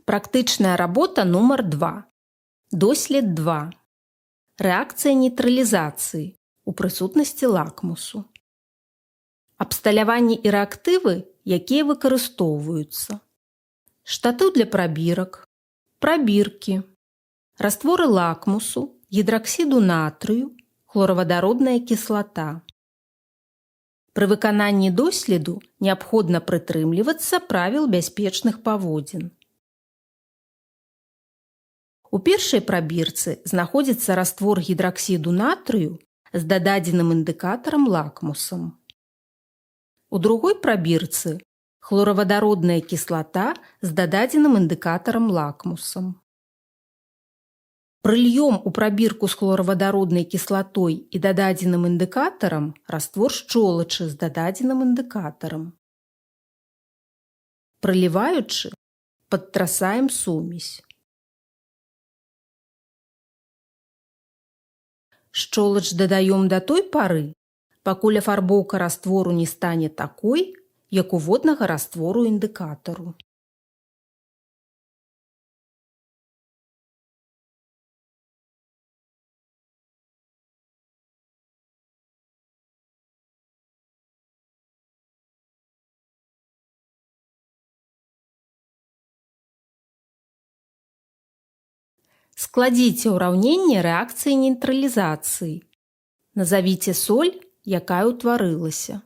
Практычная работа нумар 2. Дослед 2. Рэакцыя нейтралізацыі у прысутнасці лакмусу. Абсталяванне і рэактывы, якія выкарыстоўваюцца: штатыў для прабірак, прабіркі, растворы лакмусу, гідраксіду натрыю, хлоравадародная кіслата. Пры выкананні доследу неабходна прытрымлівацца правіл бяспечных паводзін. У першай прабірцы знаходзіцца раствор гідраксіду натрыю з дададзеным індыкатарам лакмусам. У другой прабірцы хлоравадародная кіслата з дададзеным індыкатарам лакмусам. Прыльём у прабірку з хлоравадароднай кіслатой і дададзеным індыкатарам раствор шчолачы з дададзеным індыкатарам. Праліваючы, падтрасаем сумесь. Шчолач дадаём да той пары, пакуль афарбоўка раствору не стане такой, як у воднага раствору індыкатару. Складзіце ўраўненне рэакцыі нейтралізацыі. Назавіце соль, якая ўтварылася.